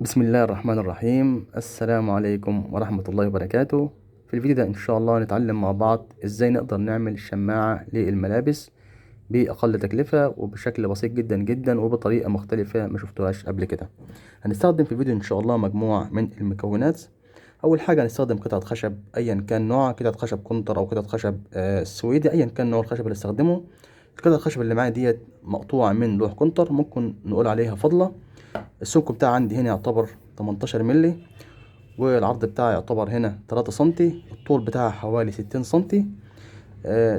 بسم الله الرحمن الرحيم. السلام عليكم ورحمة الله وبركاته. في الفيديو ده ان شاء الله نتعلم مع بعض ازاي نقدر نعمل شماعة للملابس بأقل تكلفة وبشكل بسيط جدا جدا وبطريقة مختلفة ما شفتوهاش قبل كده. هنستخدم في الفيديو ان شاء الله مجموعة من المكونات. اول حاجة هنستخدم قطعة خشب ايا كان نوعها، قطعة خشب كونتر او قطعة خشب سويدي، ايا كان نوع الخشب اللي استخدمه. القطعة الخشب اللي معايا ديت مقطوعة من لوح كونتر، ممكن نقول عليها فضلة. السمك بتاعها عندي هنا يعتبر 18 مللي، والعرض بتاعها يعتبر هنا 3 سنتي، الطول بتاعها حوالي 60 سنتي.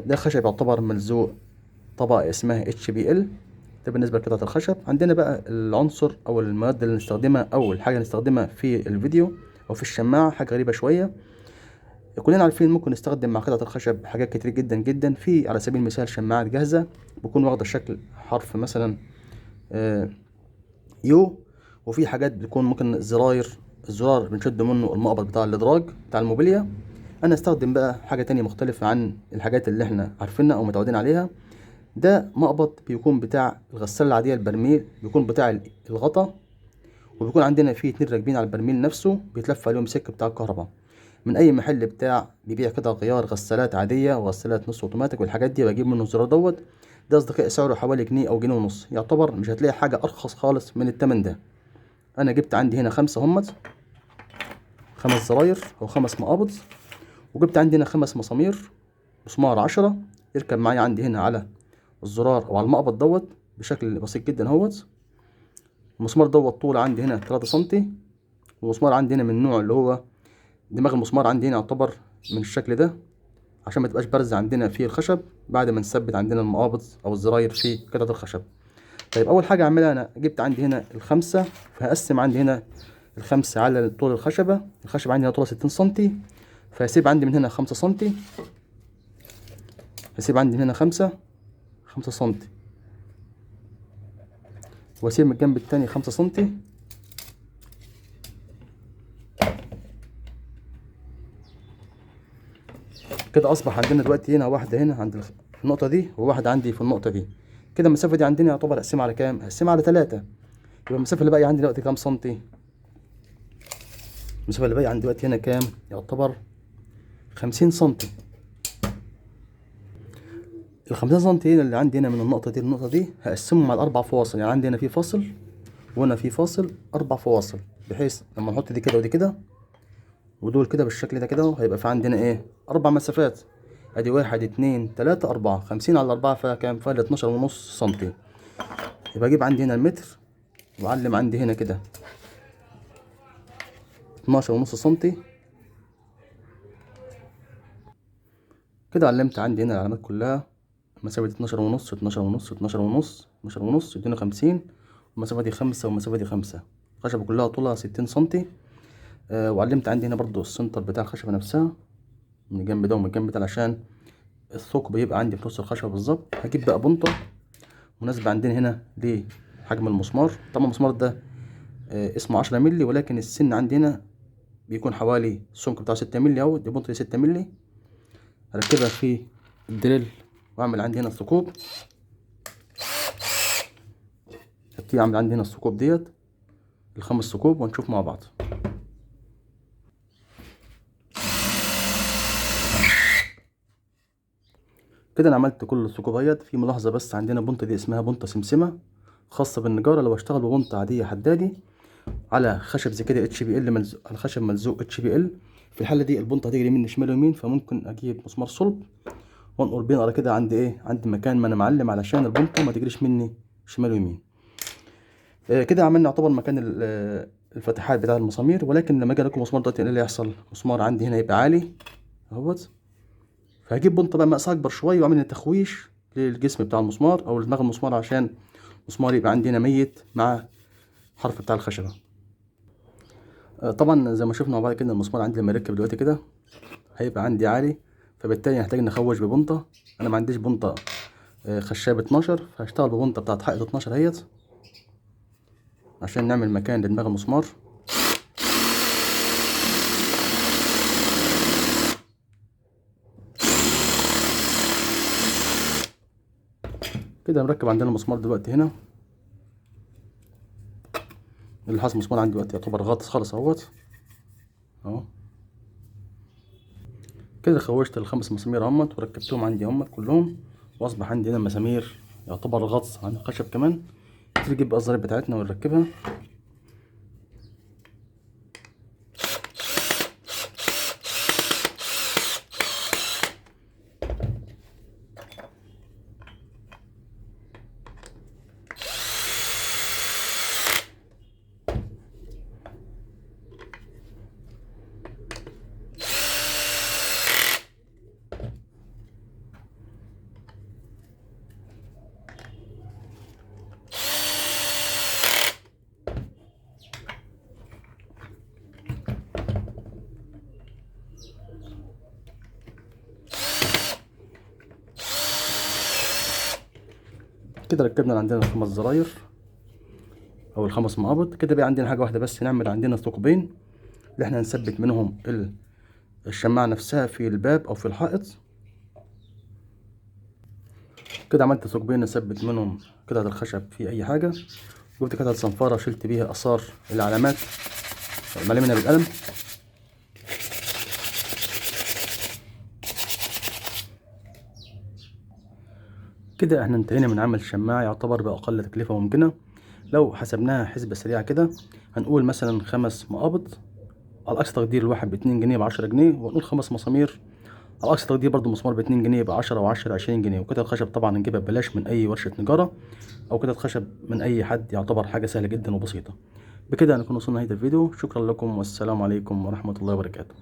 ده خشب يعتبر ملزوق طبقة اسمها HPL. ده بالنسبة لقطعة الخشب. عندنا بقى العنصر أو المواد اللي نستخدمها أو الحاجة اللي نستخدمها في الفيديو أو في الشماعة، حاجة غريبة شوية. كلنا عارفين ممكن نستخدم مع قطعة الخشب حاجات كتير جدا جدا. في على سبيل المثال شماعات جاهزة بيكون واخدة شكل حرف مثلا U، وفي حاجات بتكون ممكن زراير، الزرار بنشد منه المقبض بتاع الادراج بتاع الموبيليا. انا استخدم بقى حاجة تانية مختلفة عن الحاجات اللي احنا عارفينها او متعودين عليها. ده مقبض بيكون بتاع الغسالة العادية البرميل، بيكون بتاع الغطا، وبيكون عندنا فيه 2 راكبين على البرميل نفسه، بيتلف عليهم سلك بتاع الكهرباء. من اي محل بتاع بيبيع قطع غيار غسالات عادية وغسالات نص اوتوماتيك والحاجات دي، بجيب منه الزرار دوت. ده اصدقائي سعره حوالي جنيه او جنيه ونص، يعتبر مش هتلاقي حاجة ارخص خالص من التمن ده. انا جبت عندي هنا 5 همت، 5 زراير او 5 مقابض، وجبت عندي هنا 5 مسامير مسمار 10 يركب معايا عندي هنا على الزرار او على المقبض دوت بشكل بسيط جدا اهوت. المسمار دوت طول عندي هنا 3 سنتي، والمسمار عندي هنا من النوع اللي هو دماغ المسمار عندي هنا يعتبر من الشكل ده عشان ما تبقاش بارزة عندنا في الخشب بعد ما نثبت عندنا المقابض او الزراير في قطعة الخشب. اول حاجة اعملها، انا جبت عندي هنا ال5، فهقسم عندي هنا ال5 على طول الخشبة. الخشبة عندي هنا طولها 60 سنتي، فهسيب عندي من هنا 5 سنتي، هسيب عندي من هنا 5 سنتي، واسيب من الجنب التاني 5 سنتي. كده اصبح عندنا دلوقتي هنا واحدة هنا عند النقطة دي، وواحدة عندي في النقطة دي. كده المسافة دي عندنا يعتبر اقسمها على كام؟ اقسمها على 3. يبقى المسافة اللي باقية عندي دلوقتي كام سنتي؟ المسافة اللي باقية عندي دلوقتي هنا كام؟ يعتبر 50 سنتي. ال 50 سنتي هنا اللي عندي هنا من النقطة دي للنقطة دي هقسمهم على 4 فواصل، يعني عندي هنا في فاصل وهنا في فاصل، 4 فواصل، بحيث لما نحط دي كده ودي كده ودول كده بالشكل ده كده هيبقى في عندنا ايه؟ 4 مسافات. ادي 1 2 3 4، 50 على 4 فكام؟ فال اتناشر ونص سنتي. يبقى اجيب عندي هنا المتر واعلم عندي هنا كده اتناشر ونص سنتي. كده علمت عندي هنا العلامات كلها، المسافة دي اتناشر ونص، اتناشر ونص، اتناشر ونص، اتناشر ونص، اتنين وخمسين، والمسافة دي 5 والمسافة دي 5. الخشبة كلها طولها 60 سنتي. وعلمت عندي هنا برضو السنتر بتاع الخشبة نفسها من الجنب ده ومن الجنب ده عشان الثقب يبقى عندي في نص الخشبة بالظبط. هجيب بقى بنطة مناسبة عندنا هنا لحجم المسمار. طبعا المسمار ده اسمه 10 مللي، ولكن السن عندنا بيكون حوالي السمك بتاعه 6 مللي اهو. دي بنطة 6 مللي، هركبها في الدريل واعمل عندي هنا الثقوب. هبتدي اعمل عندي هنا الثقوب ديت ال5 ثقوب ونشوف مع بعض. كده انا عملت كل الثقوب اهيت. في ملاحظه بس، عندنا بنطه دي اسمها بنطه سمسمه خاصه بالنجاره. لو اشتغل ببنطه عاديه حدادي على خشب زي كده HPL ملزوق، على خشب ملزوق HPL، في الحاله دي البنطه هتجري مني شمال ويمين، فممكن اجيب مسمار صلب وانقر بيه على كده عند ايه؟ عند مكان ما انا معلم، علشان البنطه ما تجريش مني شمال ويمين. كده عملنا يعتبر مكان الفتحات بتاع المسامير. ولكن لما اجي اركب مسمار دلوقتي ايه اللي هيحصل؟ مسمار عندي هنا يبقى عالي اهوت، فهجيب بنطه بقى مقاسها اكبر شويه واعمل تخويش للجسم بتاع المسمار او لدماغ المسمار عشان المسمار يبقى عندي هنا ميت مع الحرف بتاع الخشبه. طبعا زي ما شفنا مع بعض كده المسمار عندي لما يركب دلوقتي كده هيبقى عندي عالي، فبالتالي هحتاج نخوش ببنطه. انا ما عنديش بنطه، خشابه 12، فهشتغل ببنطه بتاعت حائط 12 اهيت عشان نعمل مكان لدماغ المسمار. كده نركب عندنا المسمار دلوقتي هنا اللي حاصل مسمار عندي دلوقتي يعتبر غطس خالص اهوت اهو. كده خوشت الخمس مسامير اهمت وركبتهم عندي اهمت كلهم، واصبح عندي هنا مسامير يعتبر غطس عن الخشب كمان. نجيب بقى الزراير بتاعتنا ونركبها. كده ركبنا عندنا الخمس زراير او الخمس مقابض. كده بقى عندنا حاجة واحدة بس، نعمل عندنا ثقبين اللي احنا نثبت منهم الشماعه نفسها في الباب او في الحائط. كده عملت ثقبين نثبت منهم قطعه الخشب في اي حاجة. جبت قطعه صنفره شلت بيها اثار العلامات معلمينها بالقلم. كده احنا انتهينا من عمل شماعة يعتبر بأقل تكلفة ممكنة. لو حسبناها حسبة سريعة كده هنقول مثلا 5 مقابض على أقصى تقدير الواحد ب2 جنيه ب10 جنيه، ونقول 5 مسامير على أقصى تقدير برضو مسمار ب2 جنيه ب10 و10 20 جنيه. وقطعة خشب طبعا هنجيبها ببلاش من أي ورشة نجارة أو قطعة خشب من أي حد، يعتبر حاجة سهلة جدا وبسيطة. بكده هنكون وصلنا لنهاية الفيديو. شكرا لكم والسلام عليكم ورحمة الله وبركاته.